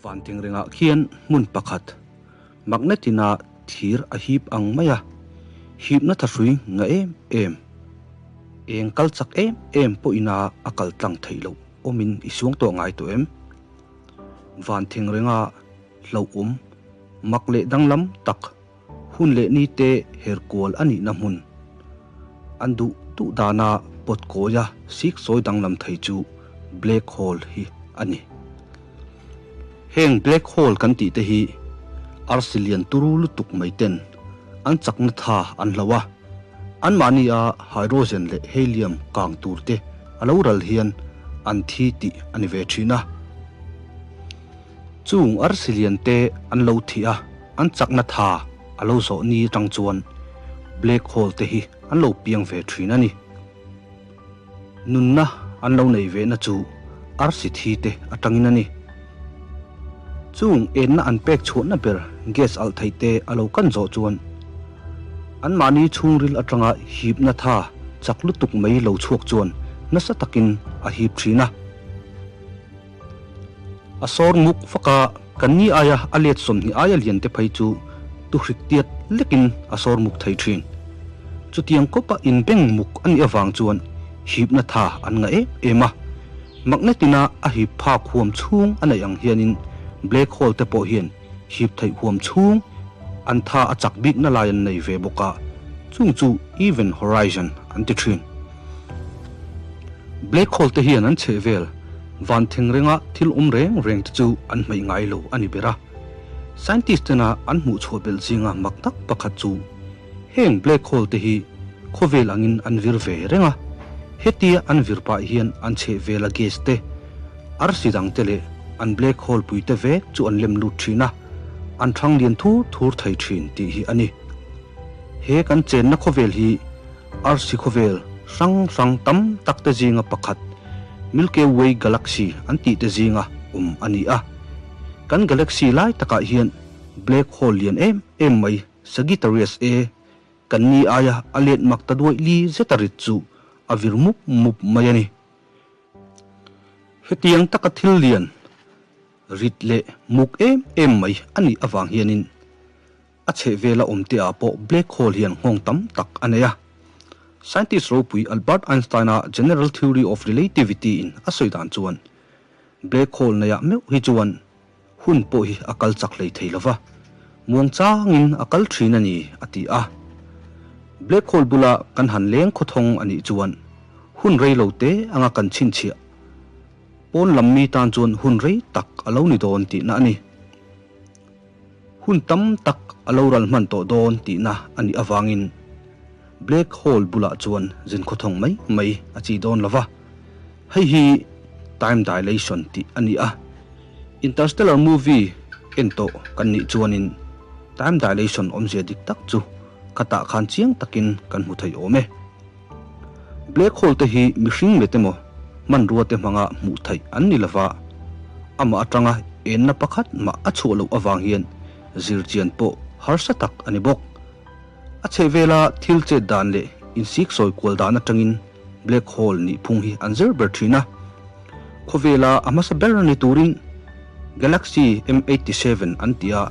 Van thingrengah khian hmun pakhat magnet-ina thir a hip ang mai a, hipna thahrui nga em em, eng kal chak em em pawhina a kal tlang theih loh awmin i suang tawh ngai tawh em? Van thingrengah hlauhawm mak leh danglam tak hun leh ni te her kual a nihna hmun an duh duh dana pawt kawia sik sawi danglam thei chu black hole hi a ni. Heng black hole kan tih te hi arsi lian turu lutuk mai ten an chakna tha an hlo a, anmahni a hydrogen leh helium kang tur te a lo ral hian an thi tih a ni ve thin a. Chung arsi lian te an lo thih a, an chakna tha a lo zawh ni atang chuan black hole te hi an lo piang ve thin a ni. Nunna an lo nei ve na chu arsi thi te atangin a ni. Chung enna an pek chhuahna ber gas alh theih te a lo kan zawh chuan anmahni chhungril atanga hipna tha chak lutuk mai lo chhuak chuan nasa takin a hip thin a. A sawr muk fak a, kan ni aia a let 20 aia lian te phei chu tuhrik tiat lekin a sawr muk thei thin. Chutiang kawpa inbeng muk a nih avang chuan hipna tha an ngah em em a. Magnet-ina a hip phak huam chhung a neih ang hianin black hole te pawh hian hip theih huam chhung an tha a chak bikna lai an nei ve bawk a, chung chu event horizon an ti thin. Black hole te hian an chheh vel van thingrenga thil awm reng reng te chu an hmeih ngai lo a ni ber a. Scientist tena an hmuh chhuah belh zinga mak tak pakhat chu heng black hole te hi khawvel angin an vir ve reng a, hetia an vir pah hian an chheh vela gas te, arsi dang te leh an black hole pui te vek chu an lem lut thin a, an thang lian thur thur thei thin tih hi a ni. He kan chenna khawvel hi Arsi khawvel hrang hrang tam tak te zinga pakhat Milky Way Galaxy an tih te zinga awm a ni a. Kan galaxy lai takah hian black hole lian em em mai Sagittarius A kan ni aia a let mak ta duaih li zeta rit chu a vir mup mup mai a ni. Hetiang taka thil lian rit leh muk em em mai a nih avang hianin A chhehvela awmte ah pawh black hole hian nghawng tam tak a nei a. Scientist ropui Albert Einstein-a General Theory of Relativity in a sawi dan chuan black hole neiah meuh hi chuan hun pawh hi a kal chak hlei thei lova, muang changin a kal thin a ni a ti a. Black hole bula kan han leng khawthawng a nih chuan hun rei lo te anga kan chhinchhiah pawn lam mi tan chuan hun rei tak a lo ni dawn tihna a ni. Hun tam tak a lo ral hman tawh dawn tihna a nih avangin Black Hole bulah chuan zin khawthawng mai mai a chi dawn lo va, hei hi Time Dilation tih a ni a. Interstellar movie en tawh kan nih chuanin Time Dilation awmzia dik tak chu khatah khan chiang takin kan hmu thei awm e. Black hole te hi mihring met emaw hmanrua te hmanga hmuh theih an ni lova, amah atanga enna pakhat mah a chhuah loh avang hian zirchian pawh harsa tak a ni bawk. A chhehvela thil chet dan leh insik sawi kual dan atangin black hole nih phung hi an zir ber thin a. Khawvela a hmasa ber ni turin Galaxy M87 an ti a,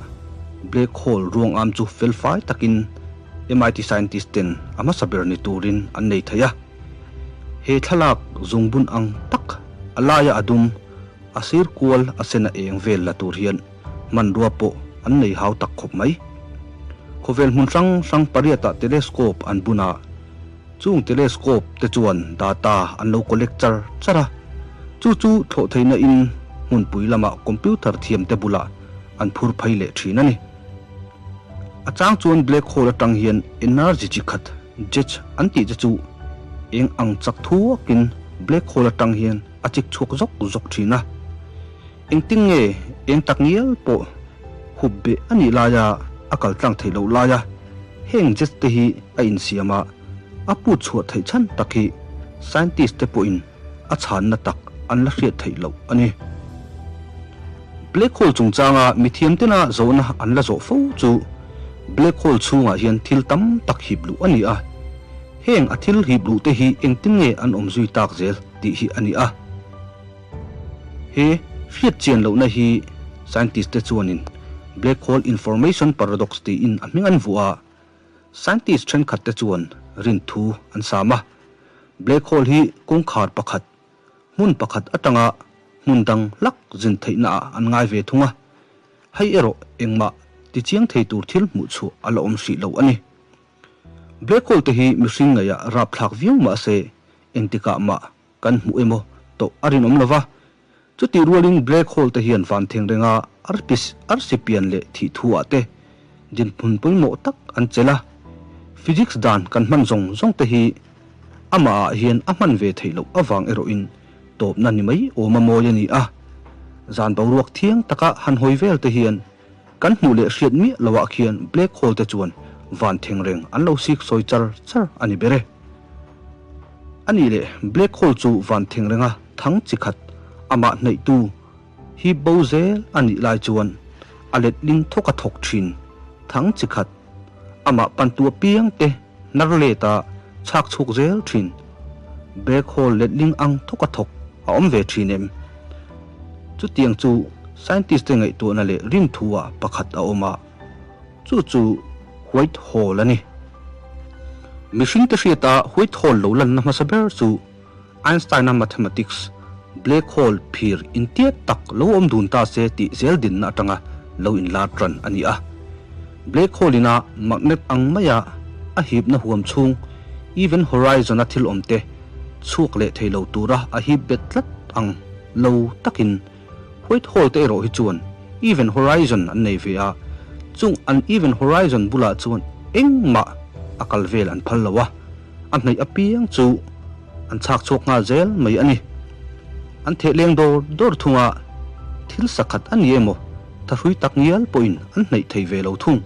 black hole ruang am chu felfai takin MIT scientist ten a hmasa ber ni turin an nei thei a. He thlalak zungbun ang tak a laia a dum, a sir kual a sen a eng vel la tur hian hmanrua pawh an nei hau tak khawp mai. Khawvel hmun hrang hrang pariatah telescope an bun a, chung telescope te chuan data an lo collect char char a, chu chu thlawh theihna in hmunpui lamah computer thiam te bulah an phur phei leh thin a ni. A chang chuan black hole atang hian energy chi khat, jet an tih te chu eng ang chak thuakin black hole atang hian a chik chhuak zawk zawk thin a. Engtin nge eng tak ngial pawh hup beh a nih laia a kal tlang theih loh laia heng jet te hi a insiam a, a put chhuah theih chhan tak hi scientist te pawhin a chhanna tak an la hriat theih loh a ni. Black hole chungchanga mithiam tena zawhna an la zawh fo chu black hole chhungah hian thil tam tak hip luh a ni a, heng a thil hip luh te hi engtin nge an awm zui tak zel tih hi a ni a. He hriat chian lohna hi Scientist te chuanin Black Hole Information Paradox tiin a hming an vuah a, scientist thenkhat te chuan rinthu an sam a. Black hole hi kawngkhar pakhat, hmun pakhat atanga hmun dang hlak zin theihna ah an ngai ve thung a, hei erawh engmah tichiang thei tur thil hmuh chhuah a la awm hrih lo a ni. Black hole te hi mihring ngaihah rapthlak viau mah se engtikah mah kan hmuh emaw tawh a rinawm lo va, chutih rualin black hole te hian van theng renga arsi pian leh thih thu ah te dinhmun pawimawh tak an chelh a, physics dan kan hman zawng zawng te hi amah ah hian a hman ve theih loh avang erawhin tawpna ni mai awma mawi a ni a, zan boruak thiang taka han hawi vel te hian Kan hmuh leh hriat miah loah khian black hole te chuan van thengreng an lo sik sawi char char a ni ber e. A nih leh black hole chu van thengrenga thang chi khat amah hnaihtu hi bo zel a nih lai chuan a letling thawk a thawk thin thang chi khat amah pantu apiang te hnar let a chhak chhuak zel thin black hole letling ang thawk a thawk a awm ve thin em? Chutiang chu scientist te ngaihtuahna leh rinthu ah pakhat a awm a, chu chu white hole a ni. Mihring te hriata white hole lo lanna hmasa ber chu Einstein-a mathematics black hole phir intiat tak lo awm dun ta se tih zel dinna atanga lo inlar tan a ni a. Black hole ina magnet ang maia a hipna huam chhung event horizon-a thil awm te chhuak leh thei lo tura a hip bet tlat ang lo takin white hole te erawh hi chuan event horizon an nei ve a, chung an event horizon bulah chuan engmah a kal vel an phal lo a, a hnaih apiang chu an chhak chhuak nghal zel mai a ni. An theh leng dawr dawr thung a, thil sakhat a ni emaw thahrui tak ngial pawhin an hnaih thei ve lo thung.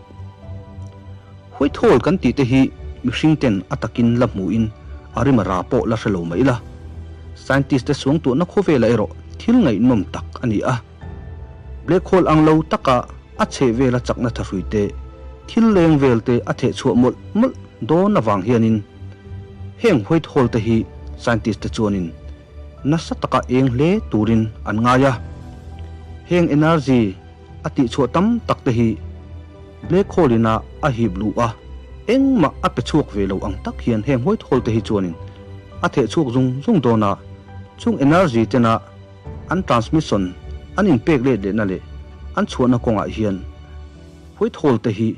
White hole kan tih te hi mihring ten a takin la hmuhin a rima ra pawh la hre lo mai la. Scientist te suangtuahna khawvelah erawh thil ngaihnawm tak a ni a. Black hole ang lo taka a chheh vela chakna thahrui te, thil leng vel te a theh chhuah mawlh mawlh dawn avang hianin heng white hole te hi scientist te chuanin nasa taka eng hle turin an ngai a. Heng energy a tihchhuah tam tak te hi black hole ina a hip luh a, engmah a pe chhuak ve lo ang tak hian heng white hole te hi chuanin a theh chhuak zung zung dawn a, chung energy tena an transmission an inpek let lehna leh an chhuahna kawngah hian white hole te hi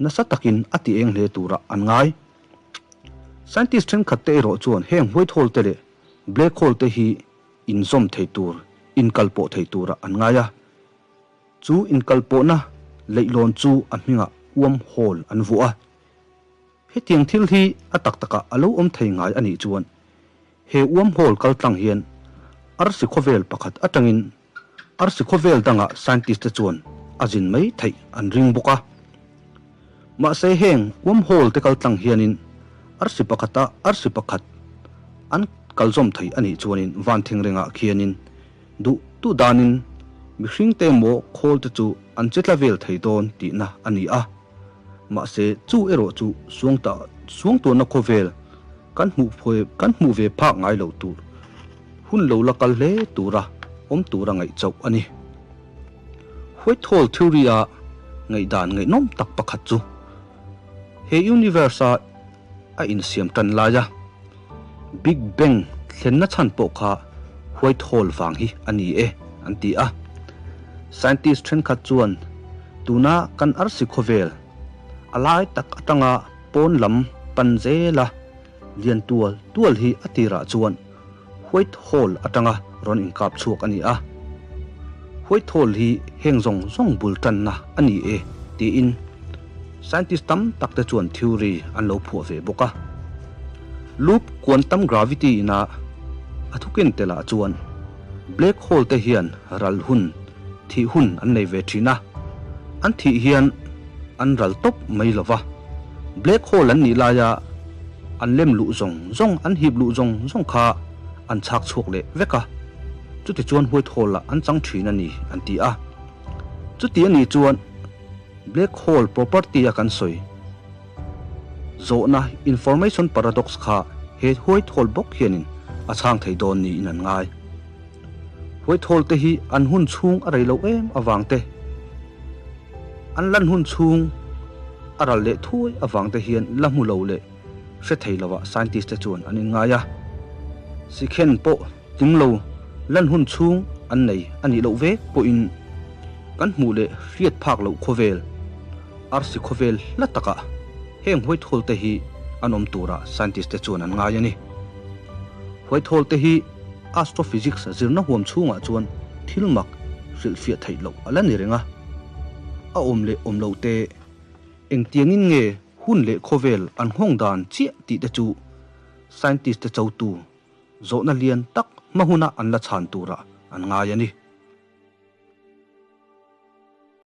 nasa takin a ti eng hle turah an ngai. Scientist thenkhat te erawh chuan heng white hole te leh black hole te hi inzawm thei tur, inkalpawh thei turah an ngai a. Chu inkalpawhna leihlawn chu a hmingah wormhole an vuah a. Hetiang thil hi a tak takah a lo awm thei ngai a nih chuan he wormhole kaltlang hian arsi khawvel pakhat atangin arsi khawvel dangah scientist te chuan a zin mai theih an ring bawk a. Mahse heng wormhole te kaltlang hianin arsi pakhata arsi pakhat an kalzawm thei a nih chuanin van thingrengah khianin Duh duh danin mihringte emaw khawl te chu an che tla vel thei dawn tihna a ni a. Mahse chu erawh chu suangta suangtuahna khawvel kan hmuh kan hmuh ve phak ngai lo tur hun lo la kal hle tura awm tura ngaih chauh a ni. White hole theory a ngaihdan ngaihnawm tak pakhat chu he universe a a insiam tan lai a, Big Bang thlenna chhan pawh kha white hole vang hi a ni e an ti a. Scientist thenkhat chuan tuna kan arsi khawvel a lai tak atanga pawn lam pan zela lian tual tual hi a tirah chuan white hole atanga rawn inkap chhuak a ni a. White hole hi heng zawng zawng bul tanna a ni e tiin scientist tam tak te chuan theory an lo phuah ve bawk a. Loop quantum gravity ina a thuken telah chuan black hole te hian ral hun, thih hun an nei ve thin a, an thih hian an ral tawp mai lo va. Black hole an nih laia an lem luh zawng zawng, an hip luh zawng zawng kha an chhak chhuak leh vek a, chutichuan white hole ah an chang thin a ni an ti a. Chuti a nih chuan black hole property a kan sawi zawhna information paradox kha he white hole bawk hianin a chhang thei dawn niin an ngai. White hole te hi an hun chhung a rei loh em avang te, an lan hun chhung a ral leh thuai avang te hian la hmu lo leh hre thei lovah scientist te chuan an inngai a. Sikhen pawh tling lo lan hun chhung an nei a nih loh vek pawhin kan hmuh leh hriat phak loh khawvel, arsi khawvel hla takah heng white hole te hi an awm turah scientist te chuan an ngai a ni. White hole te hi Astrophysics zirna huam chhungah chuan thil mak hrilhfiah theih loh a la ni reng a. A awm leh awm loh te, engtiangin nge hun leh khawvel an nghawng dan chiah tih te chu scientist te chotu zawhna lian tak hma huna an la chhan turah an ngai a ni.